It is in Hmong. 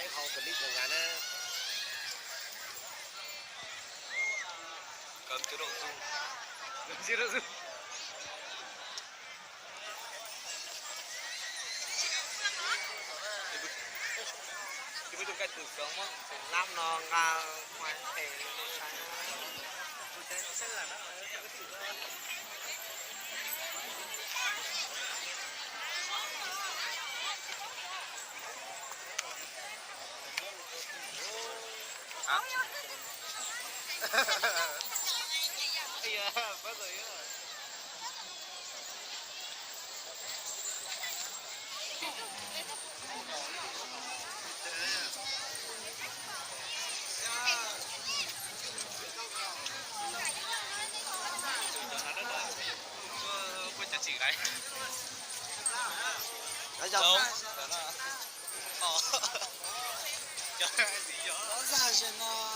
Ib qho clip nkaus na. Cấm chế độ zoom. Cấm chế độ zoom. Ces muaj cov nqaij twm coob mas lab no nqa quaj tes. Muaj cov tsis nqaij. Cov, cov tsis yog.